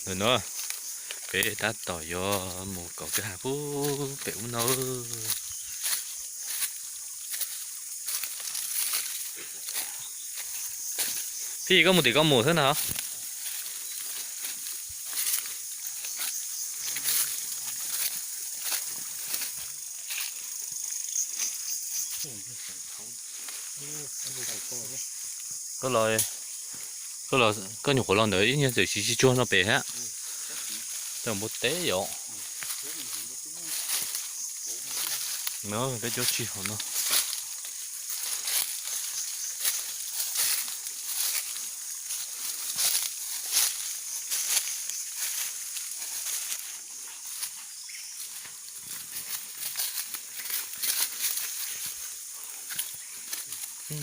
Ntawm no peb tab tom yuav mus kaum kwj ha pub pem ub no. Phij, koj mus tim koj mus xwb na. Koj los, koj los, koj nyuam qhuav los ntawd ib nyuag txawm siv tsis tsuag no pem thiab. Tej npua teb yom. No peb cuab tsig hauv no.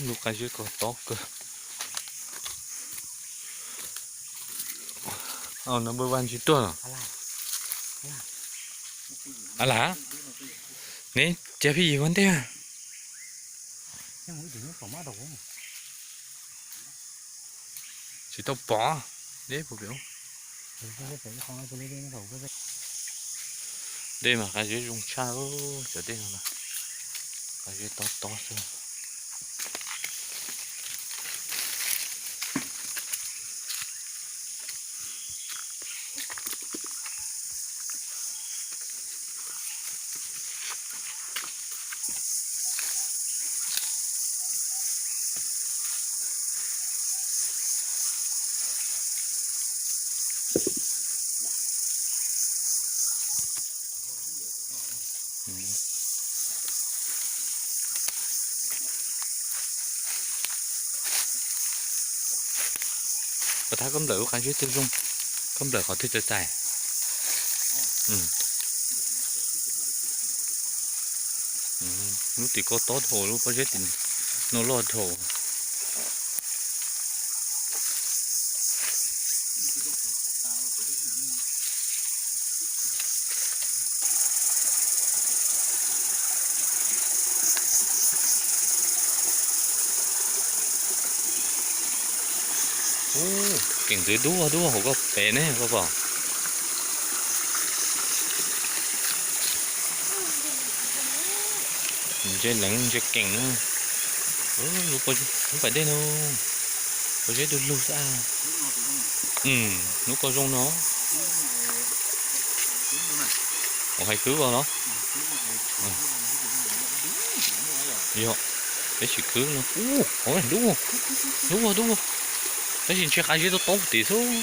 Lub qab zeb ko tob kawg. Number one tsis tuaj los? A lam, neb cia Phij Yis ua ntej. Tsis tau pom. Deb puas pem? Dej mas qab zeb zoo tshaj, cov dej no na, qab zeb tob tob xwb. Pab thab koj nplawm lub qab zeb twg zoo, koj nplawm qhov twg txais txais. Lub tim ko tob dhau, lub pob zeb tim no loj dhau. Keem ntxwv dub dub hauv koj pem ne koj pom. Ntse leev ntse keem. Lub pas dej no, pob zeb du lug xwb. Lub ko zoo no. Ua hais khwb ko los? Yog, peb sim khwb no. Dub, dub, dub. Tab sis ntshe qab zeb tob tob tim xwb.